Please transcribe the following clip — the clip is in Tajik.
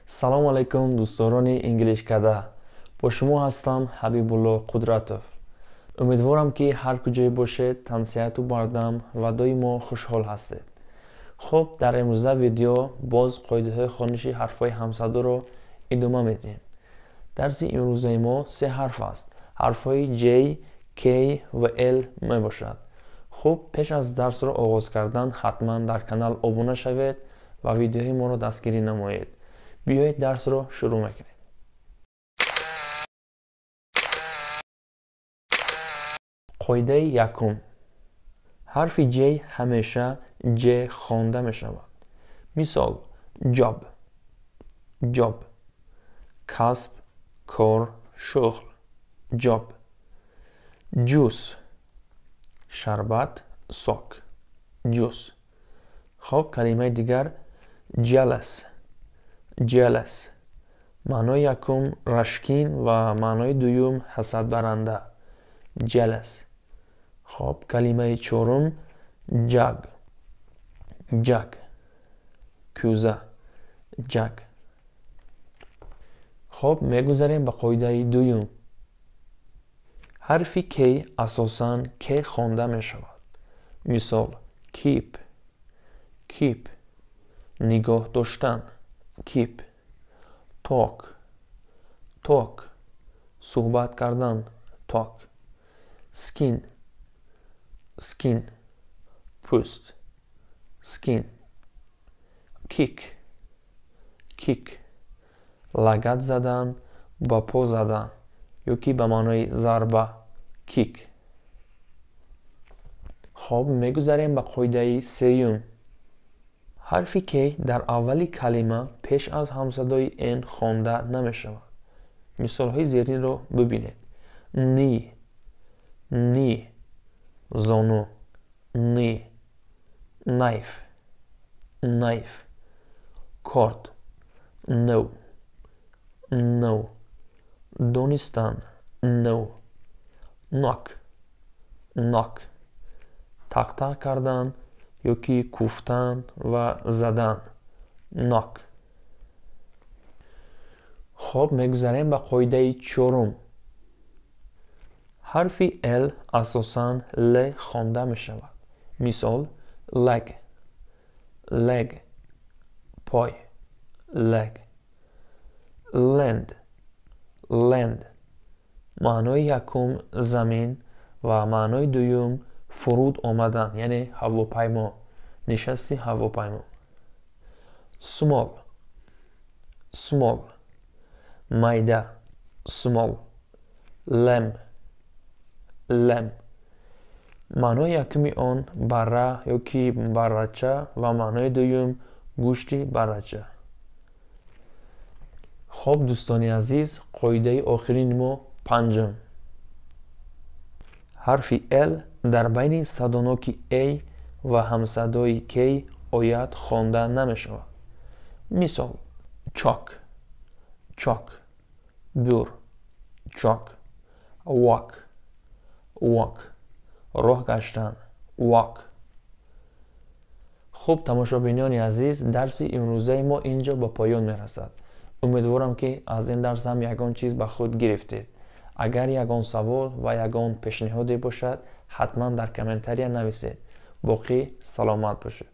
Салом алайкум, дӯстдорони Инглишкада. Бо шумо ҳастам Ҳабибулло Қудратов. Умедворам, ки ҳар куҷое бошед, тансиҳату бардам ва доимо хушҳол ҳастед. Хуб, дар имрӯза видео боз қоидаҳои хониши ҳарфҳои ҳамсадоро идома медиҳем. Дарси имрӯзаи мо се ҳарф аст. Ҳарфҳои J, K ва L мебошад. Хуб, пеш аз дарсро оғоз кардан ҳатман дар канал обуна шавед ва видеои моро дастгирӣ намоед. Биёед, дарсро шурӯъ мекунем. Қоидаи якум: ҳарфи J ҳамеша Ҷ хонда мешавад. Мисол: job, job, касб, кор, шуғл, job. Juice, шарбат, сок, juice. Хоб, калимаи дигар: jealous, jealous. Маънои якум рашкин ва маънои дуюм ҳасадбаранда, jealous. Хоб, калимаи чорум: jug, jug, кӯза, jug. Хоб, мегузарем ба қоидаи дуюм. Ҳарфи K асосан К хонда мешавад. Мисол: keep, keep, нигоҳ доштан, keep. Talk, talk, суҳбат кардан, talk. Skin, skin, пӯст, skin. Kick, kick, лагат задан, ба по задан ё ки ба маънои зарба, kick. Хоб, мегузарем ба қоидаи сеюм. Ҳарфи K дар аввали калима пеш аз ҳамсадои N хонда намешавад. Мисолҳои зеринро бибинед: knee, knee, зону, knee. Knife, knife, корд. Know, know, донистан, know. Knock, knock, тақтақ кардан ё ки куфтан ва задан, knock. Хоб, мегузарем ба қоидаи чорум. Ҳарфи L асосан Л хонда мешавад. Мисол: leg, leg, пой, leg. Lend, lend, маънои якум замин ва маънои дуюм фуруд омадан, яъне ҳавопаймо, нишасти ҳавопаймо. Small, small, майда, small. Lamb, lamb, маънои якуми он барра ё ки баррача ва маънои дуюм гӯшти баррача. Хоб, дӯстони азиз, қоидаи охирини мо панҷум: ҳарфи L дар байни садоноки A ва ҳамсадои K ояд, хонда намешавад. Мисол: chalk, chalk, бур, chalk. Walk, walk, роҳ гаштан, walk. Хуб, тамошобинони азиз, дарси имрӯзаи мо ин ҷо ба поён мерасад. Умедворам, ки аз ин дарс ҳам ягон чиз ба худ гирифтед. Агар ягон савол ва ягон пешниҳоде бошад, ҳатман дар комментария нависед. Боқӣ саломат бошед.